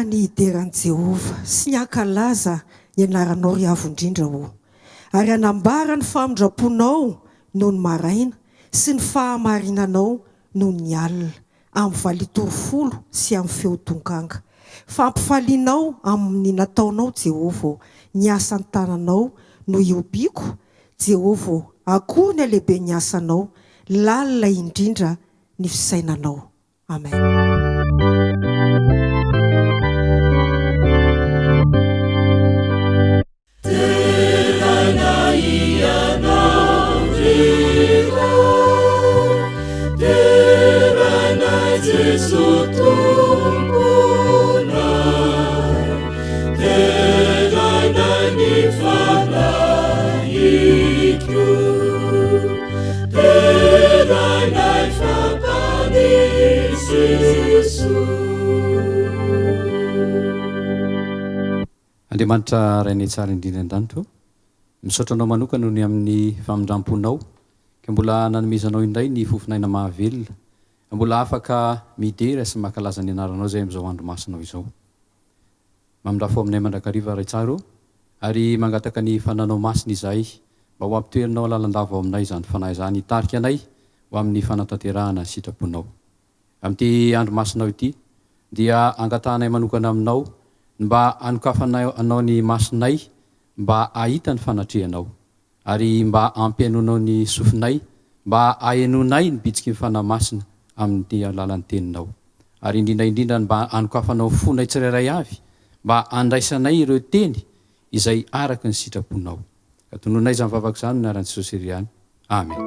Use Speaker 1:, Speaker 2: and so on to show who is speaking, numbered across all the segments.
Speaker 1: Aoka ny hidera an'i Jehovah sy ny hankalaza ny anaranao, ry Avo Indrindra ô, ary hanambara ny famindram-ponao nony maraina sy ny fahamarinanao nony ny alina, amin'ny valitory folo sy amin'ny feo donkanga. Fa ampifalianao amin'ny nataonao, Jehovah ô, ny asan'ny tananao no ihobiako, Jehovah ô, akory ny halehiben'ny asanao, lalina indrindra ny fisainanao. Amen.
Speaker 2: Deraina Ianao ry Ray, deraina Jeso Tomponay, deraina ny Fanahiko. Derainay fa Mpamonjy Jesoa.
Speaker 3: Andriamanitra Rainay tsara indrindra an-danitra ô, misaotra Anao manokana noho ny amin'ny famindram-ponao ka mbola nanomezanao indray ny fofon'aina mahavelona, mbola afaka midera sy mankalaza ny anaranao izay amin'izao andro masinao izao. Mamindrafo aminay mandrakariva Ray tsara ô, ary mangataka ny Fananao Masina izahay mba ho ampitoerinao lalandava ao aminay izany Fanahy izany hitarika anay ho amin'ny fanatanterahana ny sitraponao. Amin'ity andro masinao ity dia angatahanay manokana aminao ny mba hanokafanao ny masonay mba hahita ny fanatrehanao. Ary mba ampihainoanao ny sofinay mba hahenoanay ny bitsiky ny Fanahy Masina amin' ny alalan'ny Teninao. Ary indrindra indrindra ny mba hanokafanao ny fonay tsirairay avy mba handraisanay ireo Teny izay araka ny sitraponao. Ka tononay izany vavaka izany amin'ny anaran'i Jesosy irery ihany. Amen.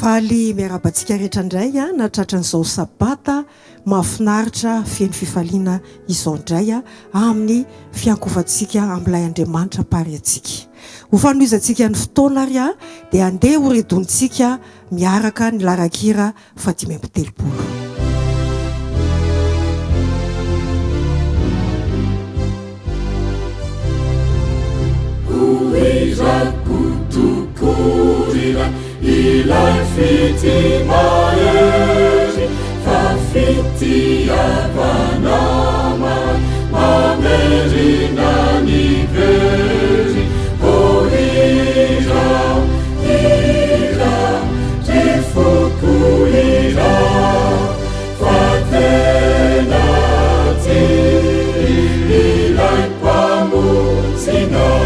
Speaker 1: Faly miarahaba antsika rehetra indray nahatratra an'izao sabata mahafinaritra feno fifaliana izao indray amin'ny fiankofantsika amin'ilay Andriamanitra mpahary antsika. Ho fanohizantsika ny fotoana ary dia andeha horedontsika miaraka ny laharan-kira fahadimy amby telopolo.
Speaker 2: Ho irako tokoa ilay fitia mahery fa fitiavana mamerina ny very. Oh hira, hira, ry foko hira, fa tena tia ilay Mpamonjinao.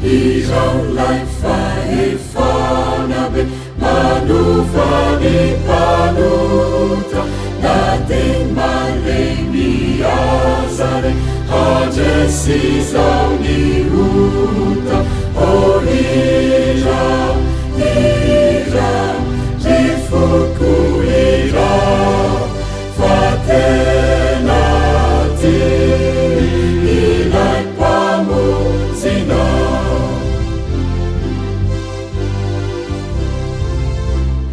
Speaker 2: Hirao ilay fahefana be Manova ny mpanota na dia malemy aza re handresy izao ny ota. Oh hira, hira, ry foko hira, fa tena tia ilay Mpamonjinao.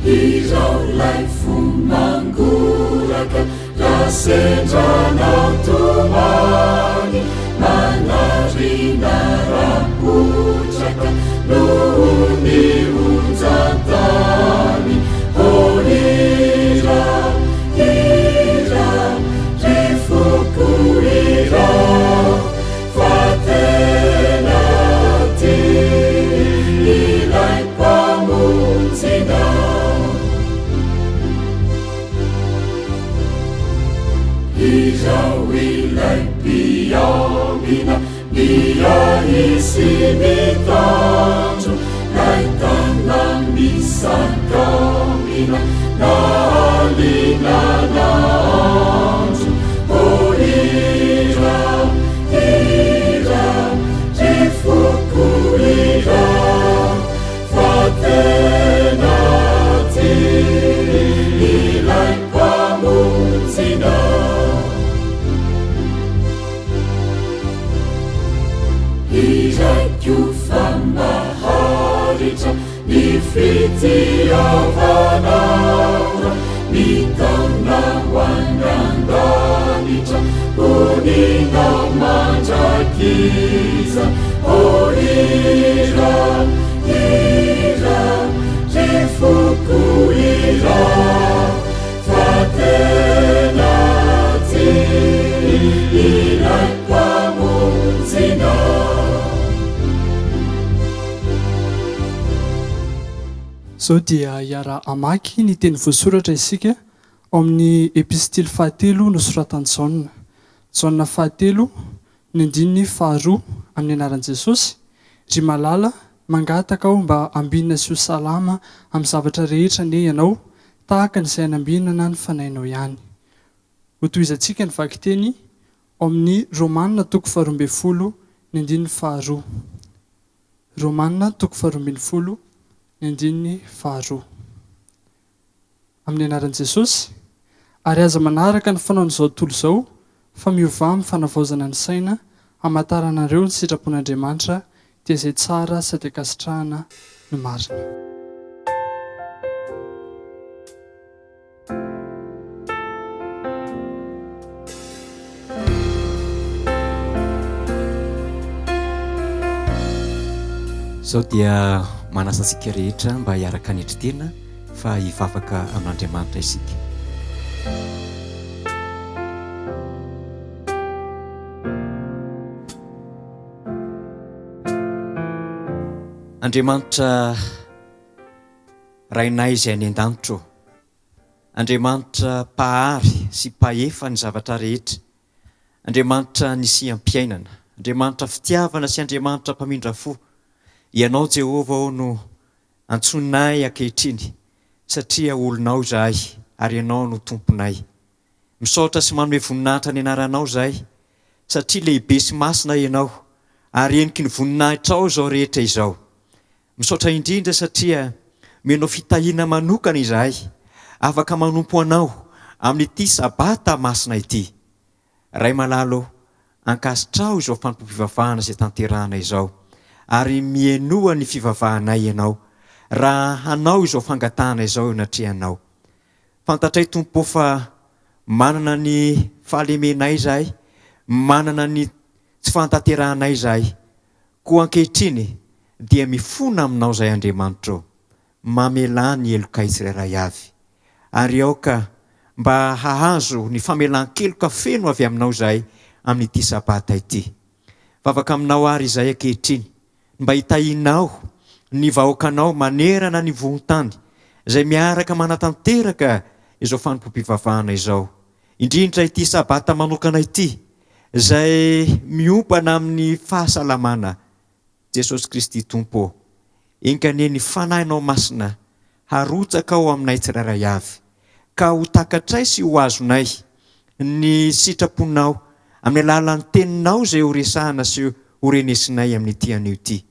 Speaker 2: Hirao lay fo mangoraka raha sendra anao tomany manarina rapotraka noho ny onjan-tany. Oh hira, hira, ry foko hira. Fa tena tia ilay Mpamonjinao. Izaho ilay mpiambina miahy sy mitandro lay tana-misakambina na alina na andro. Oh hira, hira, ry foko hira, fa tena tia ilay Mpamonjinao. Hiraiko fa. fitiavanao mitaona ho any an-danitra, honina mandrakizay. O hira, hira, ry foko hira, fa tena tia ilay Mpamonjinao.
Speaker 4: Izao dia hiara-hamaky ny teny voasoratra isika ao amin'ny epistily fahatelo nosoratan'i Jaona. Jaona fahatelo, ny andininy faharoa, amin'ny anaran'i Jesosy, Ry malala, mangataka aho mba hambinina sy ho salama amin'ny zavatra rehetra anie ianao, tahaka ny izay hanambinana ny fanahinao ihany. Hotohizantsika ny vakiteny ao amin'ny Romana toko faharoambinifolo, ny andininy faharoa. Romana toko faharoambinifolo, ny andininy faharoa. Amin'ny anaran'i Jesosy, ary aza manaraka ny fanaon'izao tontolo izao, fa miovà amin'ny fanavaozana ny saina, hamantaranareo ny sitrapon'Andriamanitra, dia izay tsara sady ankasitrahana no marina.
Speaker 5: Izao dia manasa antsika rehetra mba hiaraka hanetry tena fa hivavaka amin'Andriamanitra isika. Andriamanitra Rainay izay any an-danitra ô, Andriamanitra Mpahary sy Mpahefa ny zavatra rehetra, Andriamanitra nisiam-piainana, Andriamanitra fitiavana sy Andriamanitra mpamindra fo, Ianao Jehovah ô no antsoinay ankehitriny satria olonao izahay ary Ianao no Tomponay. Misaotra sy manome voninahitra ny anaranao izahay satria lehibe sy masina Ianao ary heniky ny voninahitrao izao rehetra izao. Misaotra indrindra satria omenao fitahiana manokana izahay afaka manompo Anao amin'ity Sabata masina ity. Ray malala ô, ankasitraho izao fanompoam-pivavahana izay tanterahana izao, ary mienoa ny fivavahanay Ianao raha hanao izao fangatahana izao eo anatrehanao. Fantatray Tompo ô fa manana ny fahalemenay izahay, manana ny tsy fahatanterahanay izahay, Koa ankehitriny dia mifona aminao izay Andriamanitra ô, mamelà ny helokay tsirairay avy, ary aoka mba hahazo ny famelan-keloka feno avy aminao izahay amin'ity Sabata ity. Vavaka aminao àry izahay ankehitriny, mba hitahianao ny vahoakanao manerana ny vohon-tany, izay miaraka manatanteraka izao fanompoam-pivavahana izao, indrindra ity Sabata manokana ity, izay miompana amin'ny fahasalamana, Jesosy Kristy Tompo ô, enga anie ny Fanahinao Masina harotsaka ao aminay tsirairay avy, ka ho takatray sy ho azonay ny sitraponao amin'ny alalan'ny Teninao izay ho resahana sy ho renesinay amin'ity anio ity.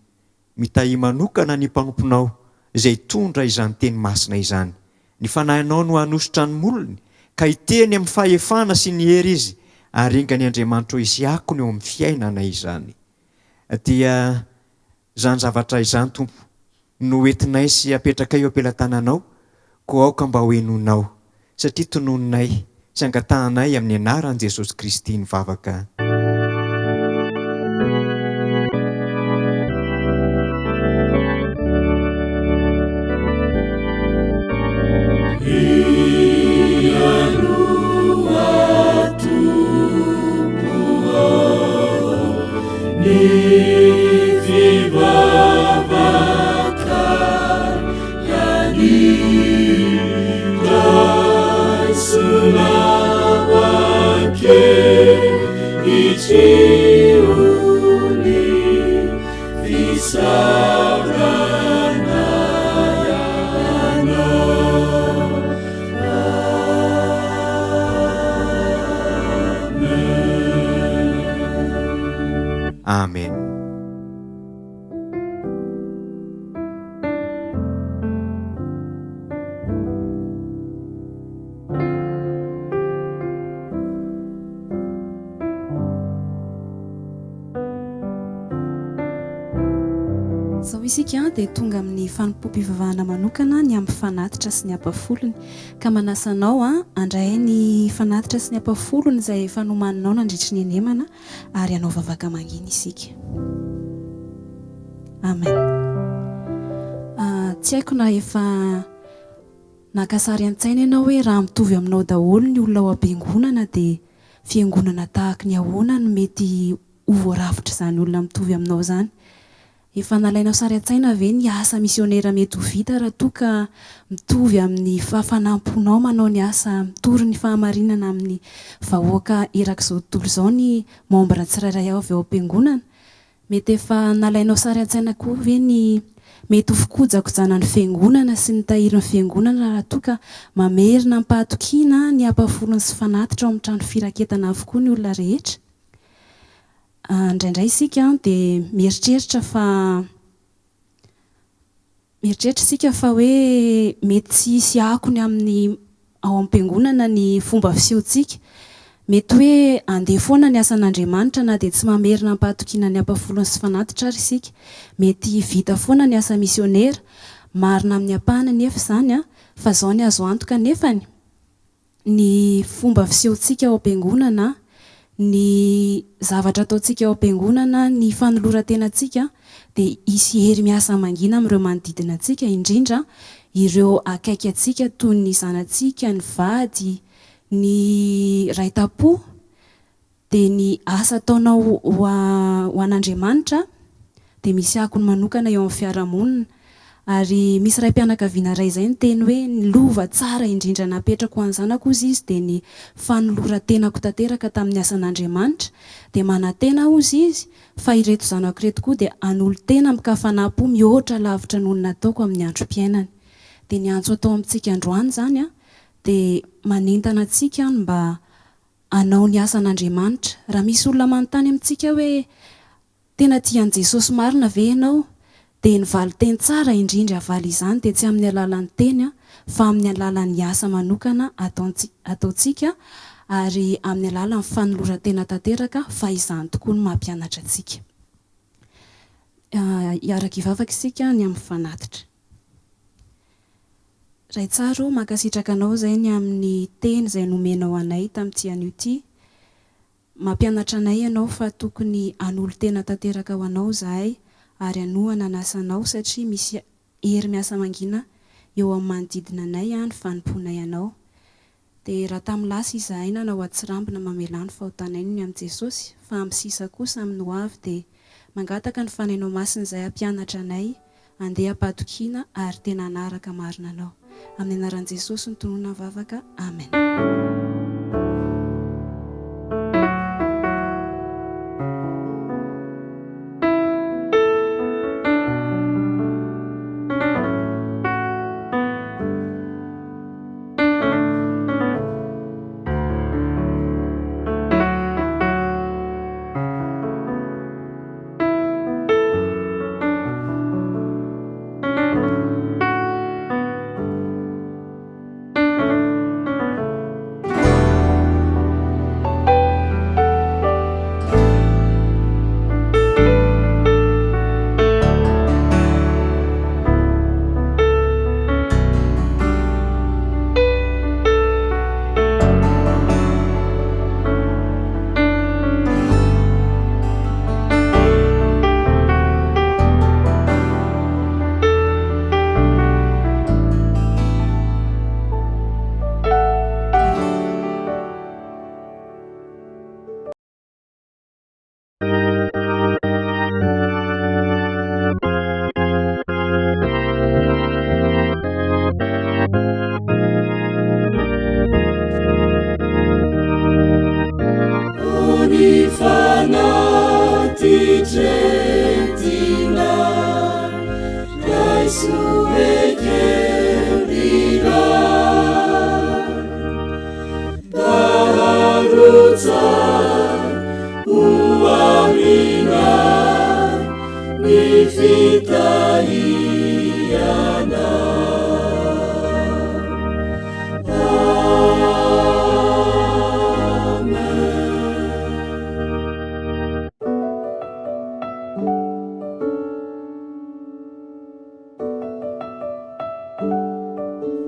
Speaker 5: Mitahia manokana ny mpanomponao izay hitondra izany teny masina izany. Ny Fanahinao no hanosotra ny molony, ka hiteny amin'ny fahefana sy ny hery izy, ary enga ny Andriamanitro hisy akony eo amin'ny fiainanay izany. Dia izany zavatra izany, Tompo, no entinay sy apetrakay eo am-pelatananao, koa aoka mba ho henoinao, satria tononinay sy angatahanay amin'ny anaran'i Jesosy Kristy ny vavaka.
Speaker 6: Izao isika dia tonga amin'ny fanompoam-pivavahana manokana ny amin'ny fanatitra sy ny ampahafolony. Ka manasa anao handray ny fanatitra sy ny ampahafolony izay efa nomaninao nandritry ny henemana ary hanao vavaka mangina isika. Amen. Tsy haiko na efa naka sary an-tsaina ianao hoe raha mitovy aminao daholo ny olona ao am-piangonana dia fiangonana tahaky ny ahoana no mety ho voarafitr'izany olona mitovy aminao izany? Efa nalainao sary an-tsaina ve ny asa misionera mety ho vita raha toa ka mitovy amin'ny fahafanam-ponao manao ny asa mitory ny fahamarinana amin'ny vahoaka erak'izao tontolo izao ny membra tsirairay avy ao am-piangonana? Mety efa nalainao sary an-tsaina koa ve ny mety ho fikojakojana ny fiangonana sy ny tahirin'ny fiangonana raha toa ka mamerina am-pahatokiana ny ampahafolony sy fanatitra ao amin'ny trano firaketana avokoa ny olona rehetra? Indraindray isika dia mieritreritra fa Mieritreritra isika fa hoe mety tsy hisy akony amin'ny ao am-piangonana ny fomba fisehontsika. Mety hoe handeha foana ny asan'Andriamanitra na dia tsy mamerina am-pahatokiana ny ampahafolony sy fanatitra ary isika. Mety vita foana ny asa misionera. Marina amin'ny ampahany anefa izany, fa izao ny azo antoka anefany, ny fomba fisehontsika ao am-piangonana, ny zavatra ataontsika ao am-piangonana, ny fanoloran-tenantsika dia hisy hery miasa mangina amin'ireo manodidina antsika, indrindra ireo akaiky antsika toy ny zanatsika, ny vady, ny ray tam-po. Dia ny asa ataonao ho ho an'Andriamanitra dia misy akony manokana eo amin'ny fiarahamonina. Ary misy raim-pianakaviana iray izay niteny hoe ny lova tsara indrindra napetrako ho an'ny zanako hozy izy dia ny fanoloran-tenako tanteraka tamin'ny asan'Andriamanitra. Dia manantena aho hozy izy fa ireto zanako ireto koa dia hanolo-tena amin-kafanam-po mihoatra lavitra noho ny nataoko amin'ny androm-piainany. Dia ny antso atao amintsika androany izany dia manentana antsika ny mba hanao ny asan'Andriamanitra. Raha misy olona manontany amintsika hoe, Tena tia an'i Jesosy marina ve ianao? dia ny valin-teny tsara indrindra havaly izany dia tsy amin'ny alalan'ny teny fa amin'ny alalan'ny asa manokana ataontsika ary amin'ny alalan'ny fanoloran-tena tanteraka fa izany tokoa no mampianatra antsika. Hiaraka hivavaka isika ny amin'ny fanatitra. Ray tsara o, mankasitraka anao izay ny amin'ny teny izay nomenao anay tamin'ity anio ity. Mampianatra anay ianao fa tokony hanolo-tena tanteraka ho anao izahay ary hanohana ny asanao satria misy hery miasa mangina eo amin'ny manodidina anay ny fanompoanay anao. Dia raha tamin'ny lasa izahay nanao atsirambina mamelà ny fahotanay noho ny amin'i Jesosy, fa amin'ny sisa kosa amin'ny ho avy dia mangataka ny Fanahinao Masina izay hampianatra anay handeha am-pahatokiana ary tena hanaraka marina Anao. Amin'ny anaran'i Jesosy no tononina ny vavaka. Amen.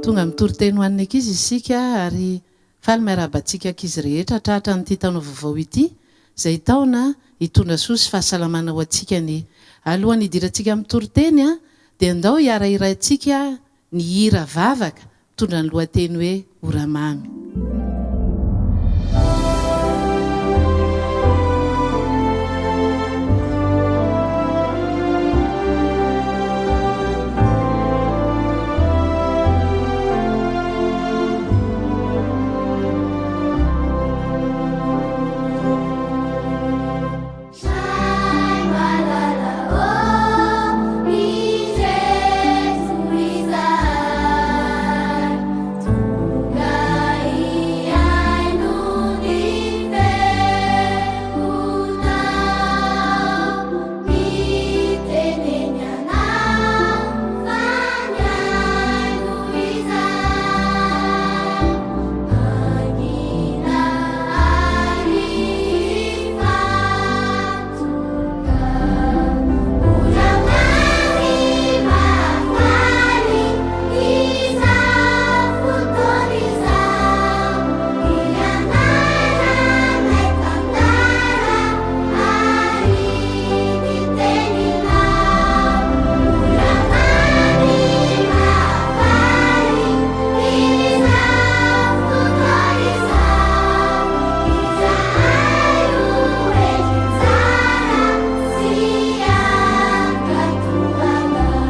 Speaker 7: Tonga mitory teny ho an'ny ankizy isika ary faly miarahaba antsika ankizy rehetra tratra an'ity taona vaovao ity izay taona hitondra soa sy fahasalamana ho antsika anie. Alohan'ny hidirantsika amin'ny toriteny dia andao hiara-hiraintsika ny hira vavaka mitondra ny lohateny hoe Ora Mamy.
Speaker 2: Ray malala ô, indreto izahay, tonga hihaino ny feonao, mitenena anao fa mihaino izahay, mangina ary hifantoka. Ora mamy mahafaly izao fotoana izao, hianaranay tantara ary ny teninao. Ora mamy mahafaly izao fotoana izao, izahay ho hendry tsara sy hankatò anao.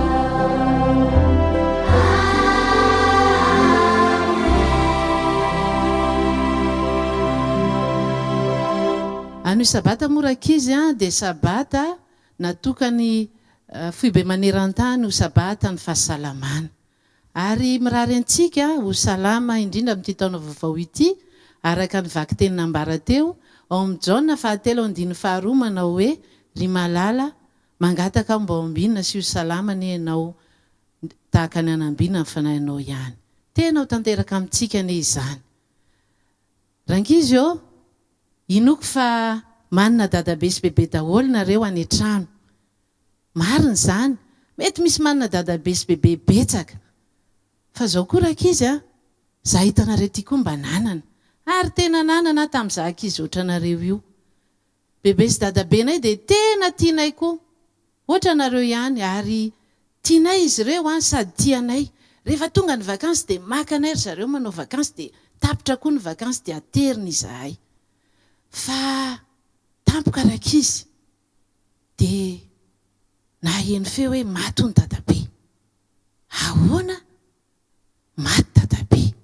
Speaker 2: Amen.
Speaker 7: Anio sabata moa rankizy an dia sabata natokan'ny foibe maneran-tany ho sabata ny fahasalamana. Ary mirary antsika ho salama indrindra amin'ity taona vaovao ity araka ny vakiteny nambara teo ao amin'ny Jaona fahatelo andininy faharoa manao hoe ry malala mangataka aho mba ho ambinina sy ho salama anie ianao tahaka ny hanambina ny fanahinao ihany. Tena ho tanteraka amintsika anie izany. Rankizy ô! Inoako fa manana dadabe sy bebe daholo nareo any an-trano. Marina izany, mety misy manana dadabe sy bebe betsaka. Fa zao koa rankizy a, za hitanareo ty koa mba nanana. Ary tena nanana aho tamin'iza ankizy ohatranareo io. Bebe sy dadabenay dia tena tianay koa. Ohatra anareo ihany ary tianay izy ireo an sady tia anay. Rehefa tonga ny vakansy dia maka anay ry zareo manao vakansy dia tapitra koa ny vakansy dia aterina izahay. Fa tampoka rankizy dia naheno feo hoe maty hono dadabe. Ahoana? Maty dadabe.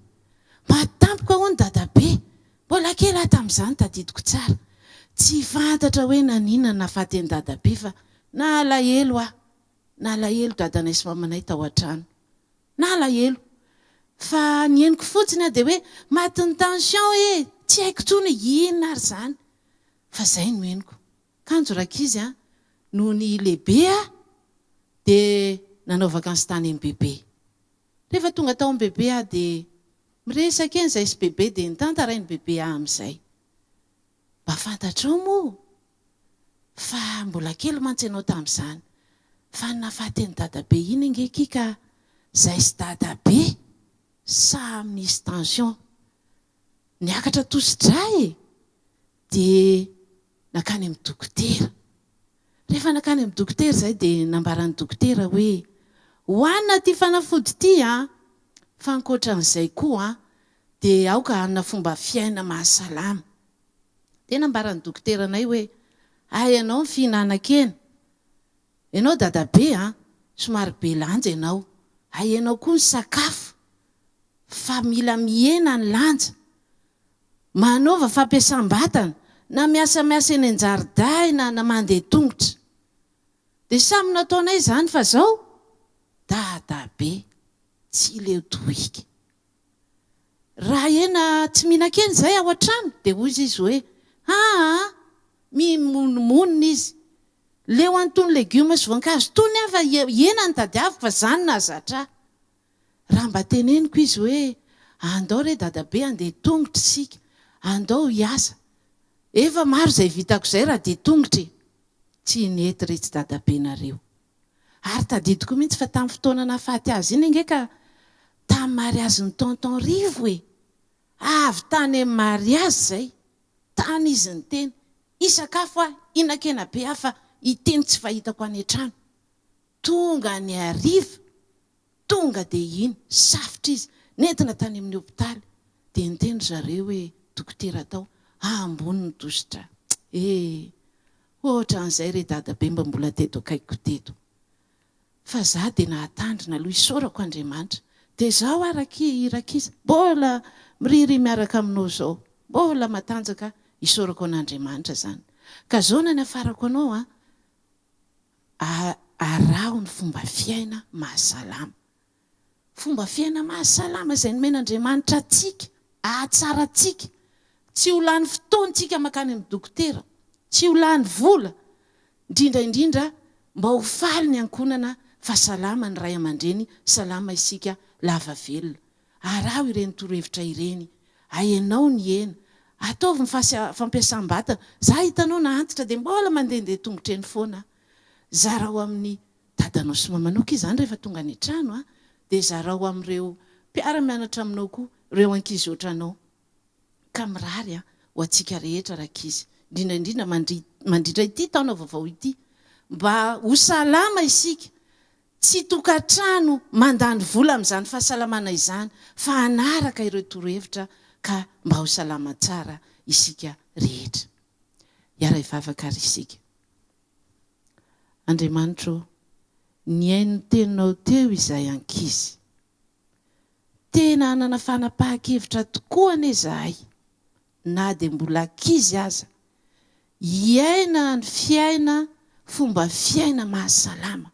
Speaker 7: Maty tampoka hono dadabe. Mbola kely aho tamin'izany tadidiko tsara. Tsy fantatra hoe naninona no nahafaty an'i dadabe fa nalahelo aho. Nalahelo dadanay sy mamanay tao an-trano. Nalahelo. Fa ny henoko fotsiny aho dia hoe matin'ny tension e! Tsy haiko intsony hoe inona ary izany. Fa izay no henoko. Kanjo rankizy a, nony lehibe aho dia nanao vakansy tany amin'i Bebe. Rehefa tonga tao amin'i Bebe aho dia miresaka eny izahay sy Bebe dia notantarain'i Bebe ahy amin'izay. Mba fantatrao moa fa mbola kely mantsy ianao tamin'izany fa ny nahafaty an'i Dadabe iny ange akia ka izahay sy Dadabe samy nisy tension. Niakatra tosi-drà e! Dia nankany amin'ny dokotera. Rehefa nankany amin'ny dokotera izahay dia nambaran'ny dokotera hoe, hohanina ity fanafody ity an! Fa ankoatra an'izay koa an, dia aoka hanana fomba fiaina mahasalama. Dia nambaran'ny dokoteranay hoe, hay ianao ny fihinanan-kena. Ianao dadabe an, somary be lanja ianao. Hay ianao koa ny sakafo fa mila mihena ny lanja. Manaova fampiasam-batana, na miasamiasa eny an-jaridaina na mandeha tongotra. Dia samy nataonay izany fa zao, dadabe tsy leo tohika. Raha hena tsy mihinan-kena izay ao an-trano dia hoy izy hoe, aa, mimonomonona izy. Leo an'itony legioma sy voankazo itony aho fa hena no tadiaviko fa izany nahazatra ahy. Raha mba teneniko izy hoe andao re dadabe andeha tongotra isika, andao hiasa. Efa maro izay vitako izay raha dia tongotra e! Tsy nety retsy dadabenareo. Ary tadidiko mihitsy fa tamin'ny fotoana nahafaty azy iny ange ka. Tamin'ny mariazin'i tonton Rivo e! Avy tany amin'ny mariazy izay, tany izy niteny, hisakafo aho, hihinan-kena be aho fa hiteny tsy fahitako any an-trano. Tonga ny hariva, tonga dia iny, safotra izy, nentina tany amin'ny hopitaly, dia niteny ry zareo hoe dokotera tao, ambony ny tosidra. Eh! Ohatran'izay re dadabe mba mbola teto akaikiko teto. Fa za dia nahatandrina aloha, isaorako Andriamanitra. Dia zao aho rakia, rankizy, mbola miririhy miaraka aminao zao, mbola matanjaka, isaorako an'Andriamanitra zany. Ka zao no anafarako anao an, Araho ny fomba fiaina mahasalama. Fomba fiaina mahasalama izay nomen'Andriamanitra antsika, hahatsara antsika. Tsy ho lany fotoana isika mankany amin'ny dokotera, tsy ho lany vola, indrindra indrindra mba ho faly ny ankohonana fa salama ny ray aman-dreny, salama isika, lava velona. Araho ireny torohevitra ireny. Ahenao ny hena. Ataovy ny fampiasam-batana. Za hitanao na antitra dia mbola mandehandeha tongotra eny foana aho. Zarao amin'ny dadanao sy mamanao akia izany rehefa tonga any an-trano a! Dia zarao amin'ireo mpiara-mianatra aminao koa, ireo ankizy ohatranao. Ka mirary a, ho antsika rehetra rankizy, indrindra indrindra mandritra ity taona vaovao ity, mba ho salama isika Tsy tokantrano mandany vola amin'izany fahasalamana izany fa hanaraka ireo torohevitra ka mba ho salama tsara isika rehetra. Hiara-hivavaka àry isika. Andriamanitra ô, nihaino ny teninao teo izahay ankizy. Tena hanana fanapahan-kevitra tokoa anie izahay na dia mbola ankizy aza, hiaina ny fiaina fomba fiaina mahasalama.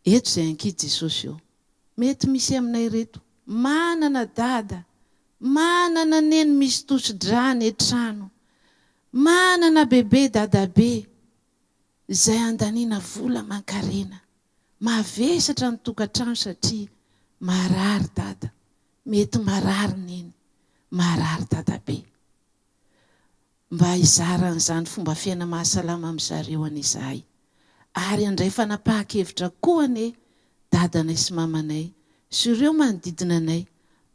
Speaker 7: Eto izay ankizy Jesosy ô. Mety misy aminay ireto manana dada, manana neny misy tosi-drà any an-trano, manana bebe dadabe izay andaniana vola aman-karena. Mavesatra ny tokantrano satria marary dada, Mety marary neny, marary dadabe. Mba hizara an'izany fomba fiaina mahasalama amin zareo anie izahay. Ary handray fanapahan-kevitra koa anie dadanay sy mamanay sy ireo manodidina anay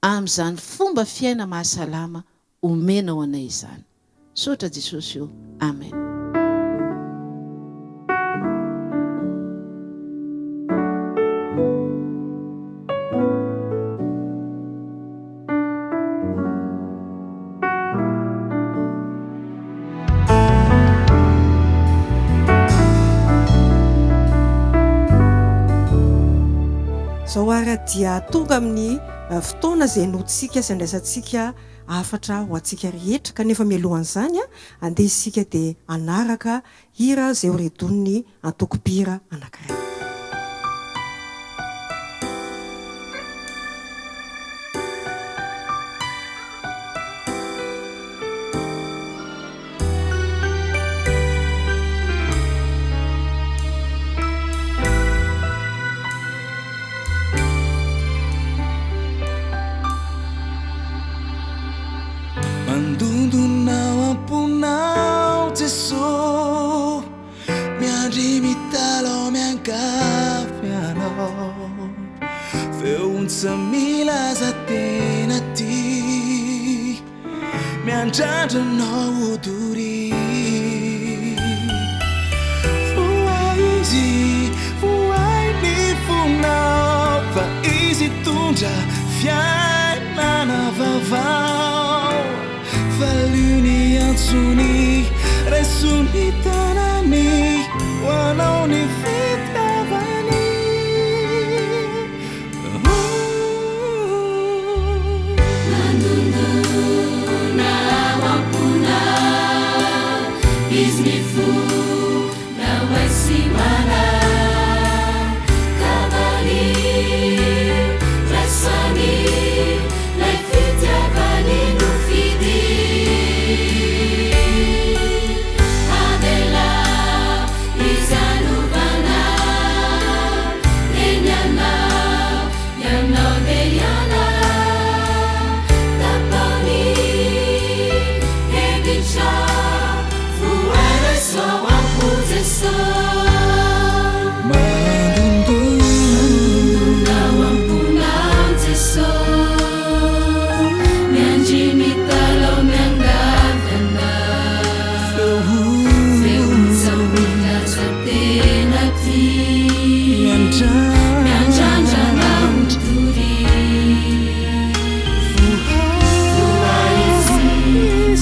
Speaker 7: amin'izany fomba fiaina mahasalama omenao anay izany. Misaotra Jesosy o. Amen.
Speaker 1: Izao ary dia tonga amin'ny fotoana izay henointsika sy andraisantsika Hafatra ho antsika rehetra, kanefa mialohan'izany, andeha isika dia hanaraka hira izay ho redonin'ny antoko-mpihira anankiray.
Speaker 8: Mandondona ao am-ponao Jesoa, miandry mitalaho miangavy Anao, feon-tsa milaza tena tia. Miandrandra anao ho doria. Vohay izy, vohay ny fonao fa izy hitondra fiainana vaovao. Valio ny antsony, raiso ny tanany, ho anao ny fitiavany.
Speaker 2: Mandondona ao am-ponao Izy mifona ho ahy sy ho anao Ka valio, raiso anio Lay fitiavany nofidio Avelao. Miandrandra anao doria. Vohay izy,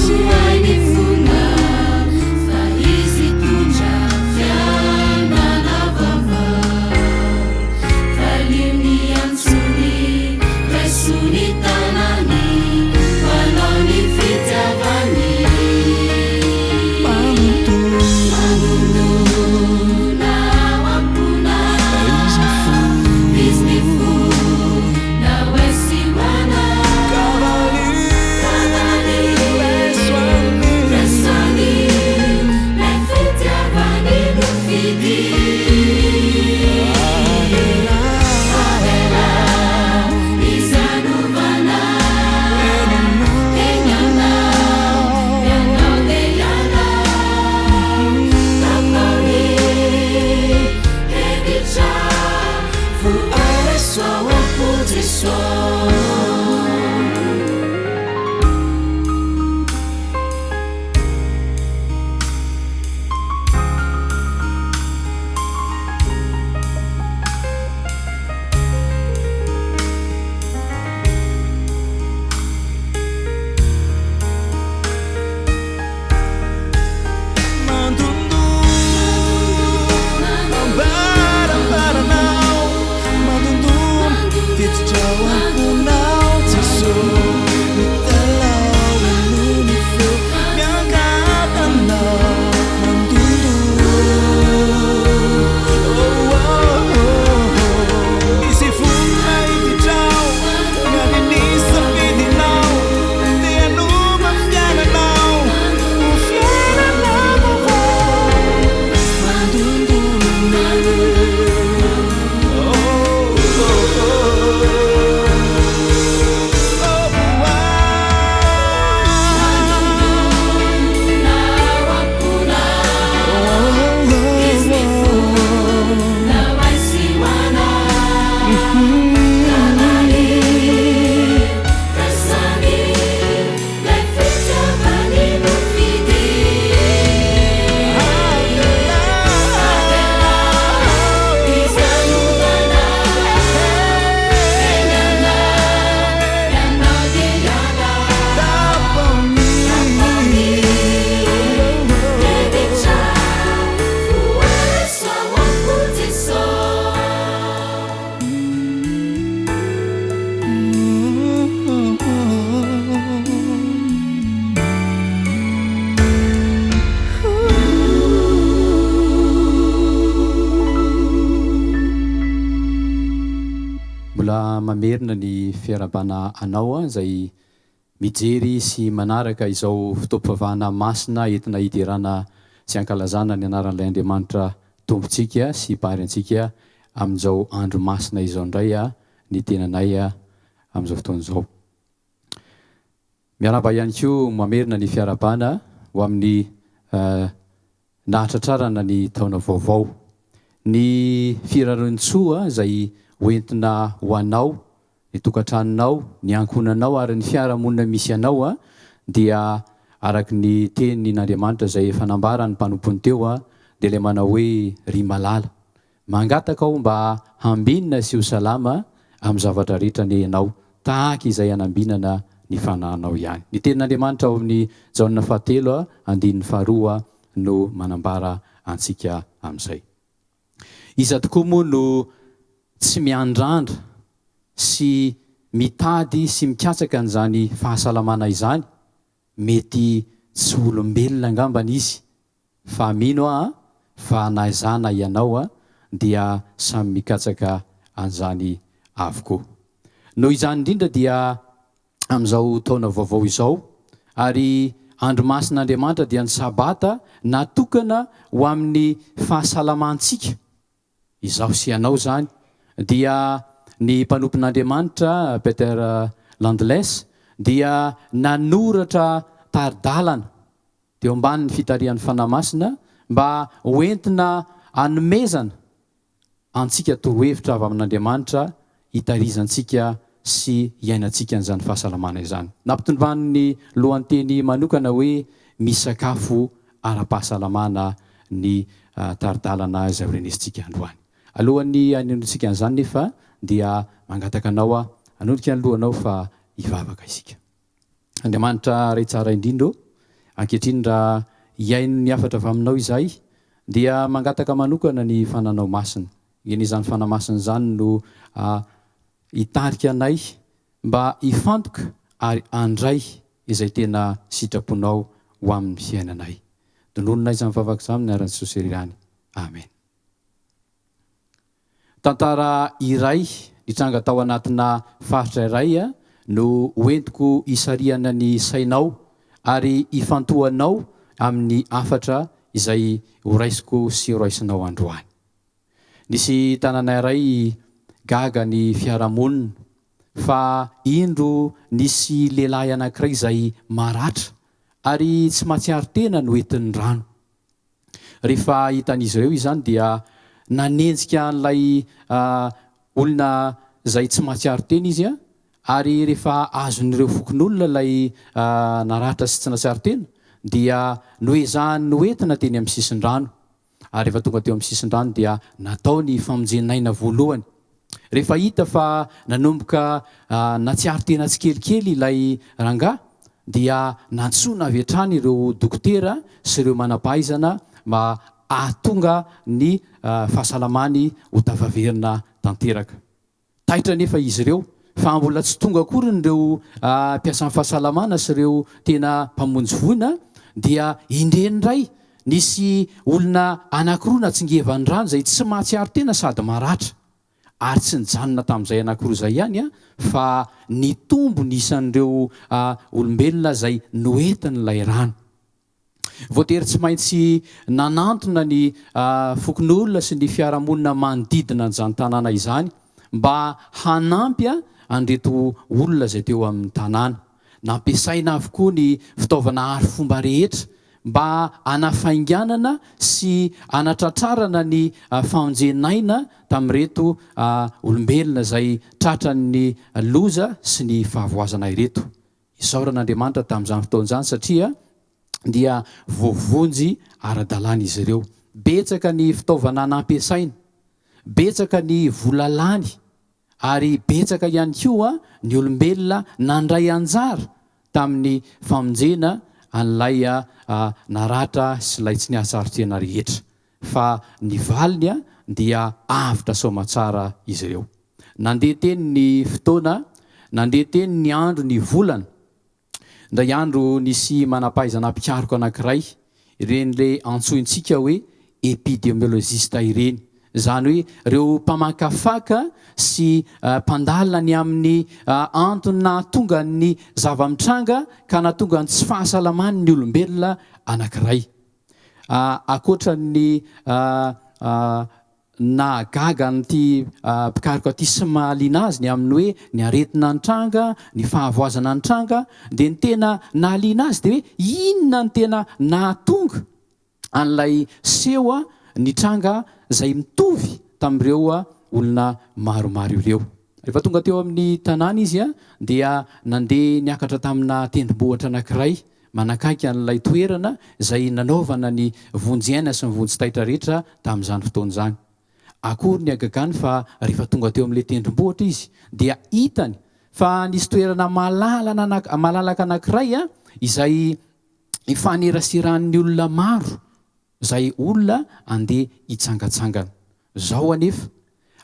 Speaker 2: vohay ny fonao, fa izy hitondra fiainana vaovao. Valio ny antsony, raiso ny tanany, ho anao ny fitiavany. Manondòna ao am-ponao, izy mifona ho ahy sy ho anao. Ka valio, raiso an'ilay fitiavany nofidy. Avelao izy hanova anao, eny anao, ianao dia ianao. Tapao ny hevitra, voaraiso ao am-po Jesoa.
Speaker 8: Mandondona am-baravaranao, mandondona tiditra ao am-ponao Jeso, mitalaho henoy ny feo miangavy anao, mandondona oh oh oh, izy vonona hiditra ao, miandry ny safidinao, te hanova ny fiainanao ho fiainana vaovao. Mandondona oh oh oh oh
Speaker 2: Mandondona ao am-ponao, izy mifona ho ahy sy ho anao. Ka valio, raiso an'ilay fitiavany nofidy. Avelao izy hanova anao, eny anao, ianao dia ianao. Tapao ny hevitra, voaraiso ao am-po Jesoa.
Speaker 3: Mbola mamerina ny fiarahabana anao izay mijery sy manaraka izao fotoam-pivavahana masina entina hiderana sy hankalazana ny anaran'ilay Andriamanitra Tompontsika sy Mpahary antsika amin'izao andro masina izao indray ny tenanay amin'izao fotoana izao. Miarahaba ihany koa mamerina ny fiarahabana ho amin'ny nahatratrarana ny taona vaovao. Ny firariantsoa izay hoentina ho anao, ny tokantranonao, ny ankohonanao ary ny fiarahamonina misy anao dia araka ny tenin'Andriamanitra izay efa nambaran'ny mpanompony teo dia ilay manao hoe ry malala. Mangataka aho mba hambinina sy ho salama amin'ny zavatra rehetra anie ianao, tahaka izay hanambinana ny fanahinao ihany. Ny Tenin'Andriamanitra ao amin'ny Jaona fahatelo andininy faharoa no manambara antsika amin'izay. Iza tokoa moa no tsy miandrandra sy mitady sy mikatsaka an'izany fahasalamana izany? Mety tsy olombelona angambany izy Fa mino aho fa na izaho na ianao dia samy mikatsaka an'izany avokoa. Noho izany indrindra dia amin'izao taona vaovao izao, ary andro masin'Andriamanitra dia ny Sabata natokana ho amin'ny fahasalamantsika, izaho sy ianao izany, dia ny mpanompon'Andriamanitra Peter Landless dia nanoratra tari-dalana teo ambanin'ny fitarihan'ny Fanahy Masina mba ho entina hanomezana antsika torohevitra avy amin'Andriamanitra hitarizantsika sy hiainantsika an'izany fahasalamana izany. Nampitondrany ny lohanteny manokana hoe Misakafo ara-pahasalamana ny tari-dalana izay ho renesintsika androany. Alohan'ny hanenoantsika an'izany nefa dia mangataka anao aho hanondrika ny lohanao fa hivavaka isika. Andriamanitra Ray tsara indrindra ô, ankehitriny raha hihaino ny hafatra avy aminao izahay dia mangataka manokana ny Fananao Masina. Eny izany Fanahy Masina izany no hitarika anay mba hifantoka ary handray izay tena sitraponao ho amin'ny fiainanay. Tononina izany vavaka izany amin'ny anaran'i Jesosy irery ihany. Amen. Tantara iray nitranga tao anatina faritra iray no hoentiko hisarihana ny sainao ary hifantohanao amin'ny hafatra izay horaisiko sy horaisinao androany. Nisy tanàna iray gaga ny fiarahamonina fa indro nisy lehilahy anankiray izay maratra ary tsy mahatsiaro tena noentin'ny rano. Rehefa hitan'izy ireo izany dia nanenjika an'ilay olona izay tsy mahatsiaro tena izy ary rehefa azon'ireo fokonolona ilay naratra sy tsy nahatsiaro tena dia noezahany noentina teny amin'ny sisin-drano. Ary rehefa tonga teo amin'ny sisin-drano dia natao ny famonjen'aina voalohany. Rehefa hita fa nanomboka nahatsiaro tena tsikelikely ilay rangahy dia nantsoina avy hatrany ireo dokotera sy ireo manam-pahaizana mba hahatonga ny fahasalamany ho tafaverina tanteraka. Taitra anefa izy ireo fa mbola tsy tonga akory ireo mpiasan'ny fahasalamana sy ireo tena mpamonjy voina dia indreny indray nisy olona anankiroa natsingevan'ny rano izay tsy mahatsiaro tena sady maratra. Ary tsy nijanona tamin'izay anankiroa izay ihany fa nitombo ny isan'ireo olombelona izay noentin'ilay rano. Voatery tsy maintsy nanantona ny fokonolona sy ny fiarahamonina manodidina an'izany tanàna izany mba hanampy an'ireto olona izay teo amin'ny tanàna. Nampiasaina avokoa ny fitaovana arifomba rehetra mba hanafainganana sy hanatratrarana ny famonjen'aina tamin'ireto olombelona izay tratran'ny loza sy ny fahavoazana ireto. Isaorana Andriamanitra tamin'izany fotoana izany satria dia voavonjy ara-dalàna izy ireo. Betsaka ny fitaovana nampiasaina, betsaka ny vola lany ary betsaka ihany koa ny olombelona nandray anjara tamin'ny famonjena an'ilay naratra sy ilay tsy nihatsaro-tena rehetra. Fa ny valiny dia avotra soamatsara izy ireo. Nandeha teny ny fotoana, nandeha teny ny andro, ny volana. Indray andro nisy manam-pahaizana mpikaroka anankiray, ireny le antsointsika hoe epidemiologiste ireny, izany hoe ireo mpamakafaka sy mpandalina ny amin'ny antony nahatonga ny zava-mitranga ka nahatonga ny tsy fahasalaman'ny olombelona anankiray. Ankoatra ny Nahagaga an'ity mpikaroka ity sy mahaliana azy ny amin'ny hoe ny aretina nitranga, ny fahavoazana nitranga, dia ny tena nahaliana azy dia hoe inona no tena nahatonga an'ilay seho nitranga izay mitovy tamin'ireo olona maromaro ireo. Rehefa tonga teo amin'ny tanàna izy dia nandeha niakatra tamina tendrombohitra anankiray manakaiky an'ilay toerana izay nanaovana ny vonjy aina sy ny vonjy taitra rehetra tamin'izany fotoana izany. Akory ny hagagany fa rehefa tonga teo amin'ilay tendrombohitra izy dia hitany fa nisy toerana malalana malalaka anankiray izay ifaneraserahan'ny olona maro, izay olona andeha hitsangantsangana. Izao anefa,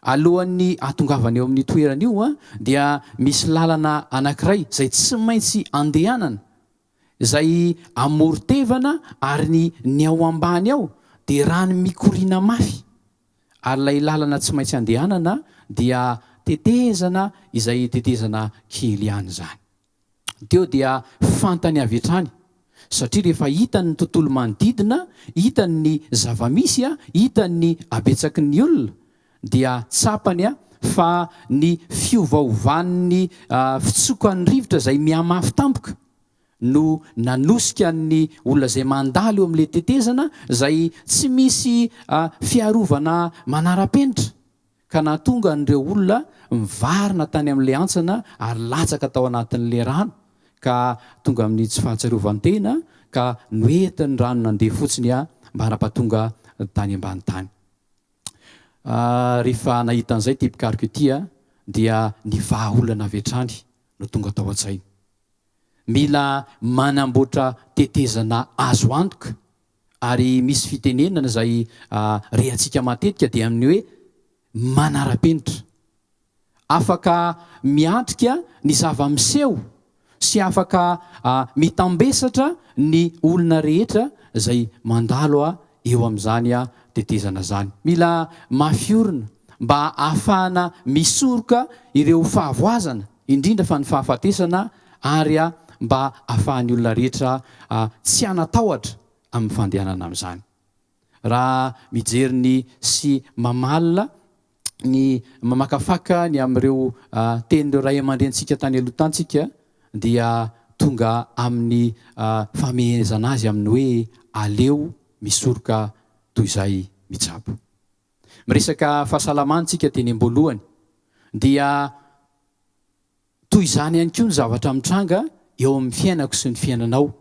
Speaker 3: alohan'ny hahatongavana eo amin'io toerana io dia misy lalana anankiray izay tsy maintsy andehanana, izay amoron-tevana ary ny ny ao ambany ao dia rano mikoriana mafy. Ary ilay lalana tsy maintsy andehanana dia tetezana izay tetezana kely ihany izany. Teo dia fantany avy hatrany, satria rehefa hitany ny tontolo manodidina, hitany ny zava-misy, hitany ny habetsaky ny olona, dia tsapany fa ny fiovaovan'ny fitsokan'ny rivotra izay mihamafy tampoka no nanosika ny olona izay mandalo eo amin'ilay tetezana izay tsy misy fiarovana manara-penitra. ka nahatonga an'ireo olona mivarina tany amin'ilay hantsana ary latsaka tao anatin'ilay rano ka tonga amin'ny tsy fahatsiarovan-tena ka noentin'ny rano nandeha fotsiny mba hanapatonga tany ambany tany. Rehefa nahita an'izay ity mpikaroka ity dia ny vahaolana avy hatrany no tonga tao an-tsainy. Mila manamboatra tetezana azo antoka ary misy fitenenana izay re antsika matetika dia amin'ny hoe manara-penitra. Afaka miatrika ny zava-miseho sy afaka mitambesatra ny olona rehetra izay mandalo eo amin'izany tetezana izany. Mila mafy orina mba ahafahana misoroka ireo fahavoazana, indrindra fa ny fahafatesana ary mba ahafahan'ny olona rehetra tsy hanatahotra amin'ny fandehanana amin'izany. Raha mijery ny sy mamalina ny mamakafaka ny amin'ireo tenin'ireo ray aman-drenintsika tany aloha tany tsika dia tonga amin'ny famehezana azy amin'ny hoe aleo misoroka toy izay mitsabo. Miresaka fahasalamana tsika teny am-boalohany dia toy izany ihany koa ny zavatra mitranga eo amin'ny fiainako sy ny fiainanao.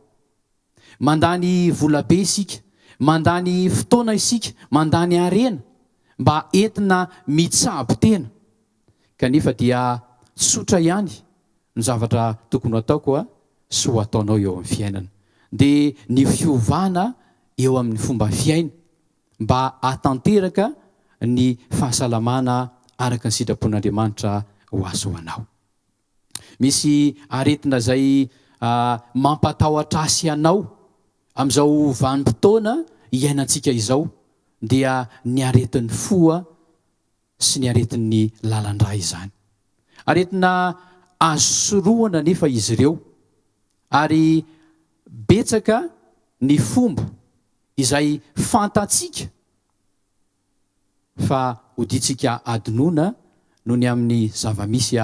Speaker 3: Mandany vola be isika, mandany fotoana isika, mandany harena mba entina mitsabo tena. Kanefa dia tsotra ihany ny zavatra tokony ho ataoko sy ho ataonao eo amin'ny fiainana. Dia ny fiovana eo amin'ny fomba fiaina mba hahatanteraka ny fahasalamana araka ny sitrapon'Andriamanitra ho azy ho anao. Misy aretina izay mampatahotra ahy sy anao amin'izao vanim-potoana iainantsika izao dia ny aretin'ny fo sy ny aretin'ny lalan-drà izany. Aretina azo sorohana anefa izy ireo ary betsaka ny fomba izay fantatsika fa hodiantsika adinoina noho ny amin'ny zava-misy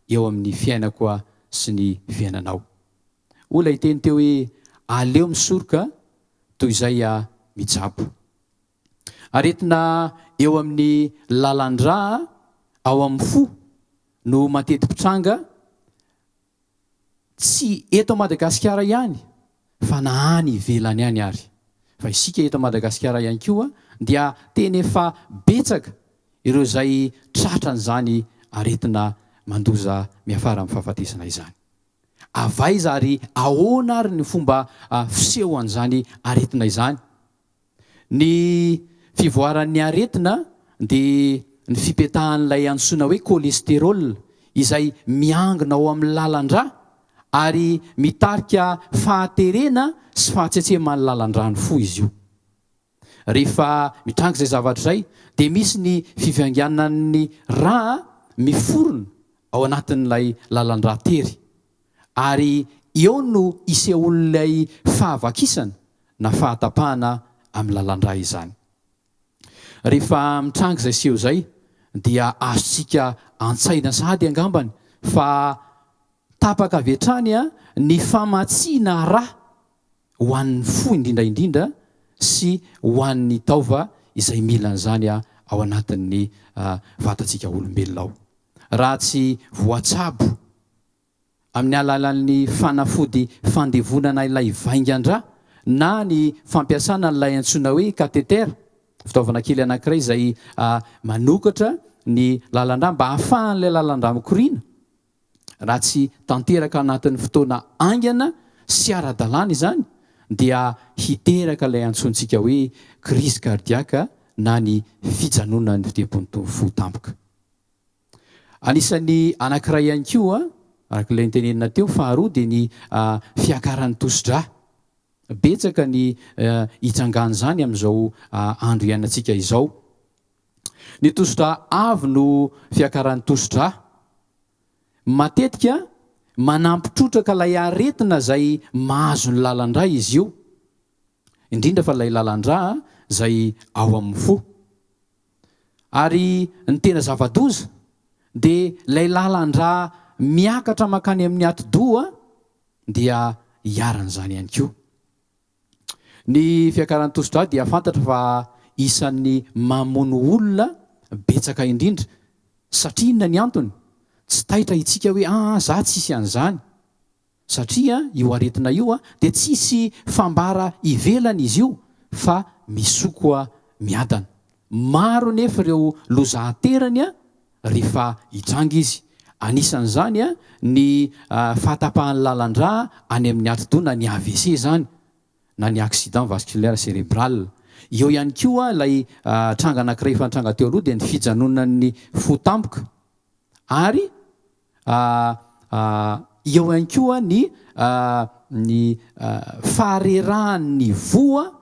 Speaker 3: eo amin'ny fiainako sy ny fiainanao. Hoy ilay teny teo hoe aleo misoroka toy izay mitsabo. Aretina eo amin'ny lalan-drà ao amin'ny fo no mateti-pitranga Tsy eto Madagasikara ihany fa na any ivelany any ary. Fa isika eto Madagasikara ihany koa dia tena efa betsaka ireo izay tratran'izany aretina mandoza miafara amin'ny fahafatesana izany. Avy aiza ary ahoana ary ny fomba fisehoan'izany aretina izany? Ny fivoaran'ny aretina dia ny fipetahan'ilay antsoina hoe cholestérol izay miangona ao amin'ny lalan-drà ary mitarika fahaterena sy fahatsetseman'ny lalan-drà ny fo izy io. Rehefa mitranga izay zavatra izay dia misy ny fivainganan'ny rà miforona ao anatin'ilay lalan-drà tery ary eo no isehoan'ilay fahavakisana na fahatapahana amin'ny lalan-drà izany. Rehefa mitranga izay seho izay dia azontsika an-tsaina sahady angambany fa tapaka avy hatrany ny famatsiana rà ho an'ny fo indrindra indrindra sy ho an'ny taova izay mila an'izany ao anatin'ny vatantsika olombelona ao. Raha tsy voatsabo amin'ny alalan'ny fanafody fandevonana ilay vaingan-drà na ny fampiasana an'ilay antsoina hoe catheter, fitaovana kely anankiray izay manokatra ny lalan-drà mba hahafahan'ilay lalan-drà mikoriana, raha tsy tanteraka anatin'ny fotoana haingana sy ara-dalàna izany dia hiteraka ilay antsointsika hoe crise cardiaque na ny fijanonan'ny fitempon'ny fo tampoka. Anisan'ny anankiray ihany koa, araka ilay notenenina teo, faharoa dia ny fiakaran'ny tosi-drà. Betsaka ny hitsangan'izany amin'izao andro iainantsika izao. Ny tosi-drà avo no fiakaran'ny tosi-drà. Matetika manampy trotraka ilay aretina izay mahazo ny lalan-drà izy io, indrindra fa ilay lalan-drà izay ao amin'ny fo. Ary ny tena zava-doza dia ilay lalan-drà miakatra mankany amin'ny atidoha dia iharan'izany ihany koa. Ny fiakaran'ny tosi-drà dia fantatra fa isan'ny mamono olona betsaka indrindra satria inona ny antony? Tsy taitra itsika hoe aa za tsisy an'izany. Satria io aretina io dia tsisy fambara ivelany izy io fa misoko miadana. Maro anefa ireo loza aterany rehefa hitranga izy. Anisan'izany ny fahatapahan'ny lalan-drà any amin'ny atidoha na ny AVC izany na ny accident vasculaire cérébral. Eo ihany koa ilay tranga anankiray efa nitranga teo aloha dia ny fijanonan'ny fo tampoka ary eo ihany koa ny ny faharerahan'ny voa